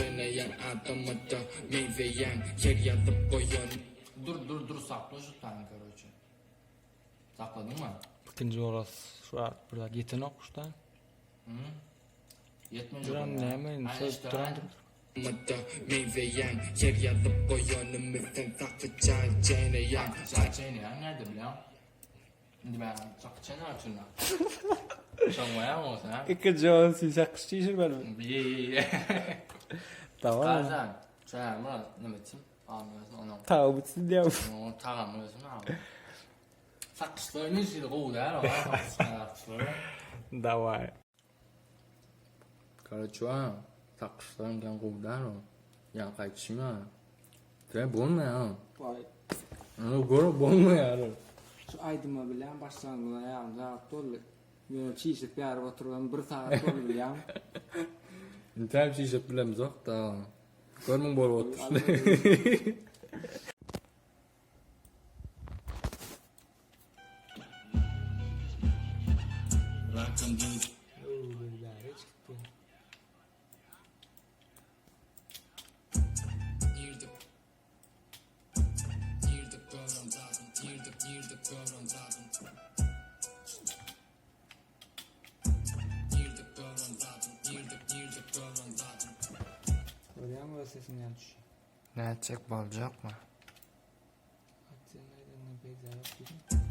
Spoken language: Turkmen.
Çeýneýän adamada meňzeýäň Her ýazyp goýan. Dur dur dur sakla şu tany karoçe. Sakladyňmy? Ikinji oraz şu wagt bir zat ýetenok şu taý. Ýetmejek. Duran näme indi söz duran dur. Mada meňzeýäň Her ýazyp goýanymy sen saky çaý çeýneýäň. Çaý çeýneýäň näde bilýäň? Indi ben çaky çeýnär üçin. Şoňa bolsa. Ikinji oraz sen saky çeýşirmeli. Ye ye ye. Tamam. Garzan. Çaýma nime etsin? Almaz onu. Taw bitsin diýýär. Onu tagamy özüne al. Sakyşlar nişili gowy däl o. Sakyşlar. Daway. Karoçe, sakyşlar ken gowy däl o. Ýa gaýtşym ýa. Sen bolmaýar. Vay. Onu görüp bolmaýar. Şu aýdyma bilen başlangyda ýarym sagat boldy. Ýöne çişip ýaryp oturan bir sagat boldy bilýäňmi? Intäp çişip bilemzok da. Görmüň bolup oturyşyny. Görýäňmi öz sesiň näme düşýär? Nätjek boljakmy? At sen aýdandan peýda ýok diýdim.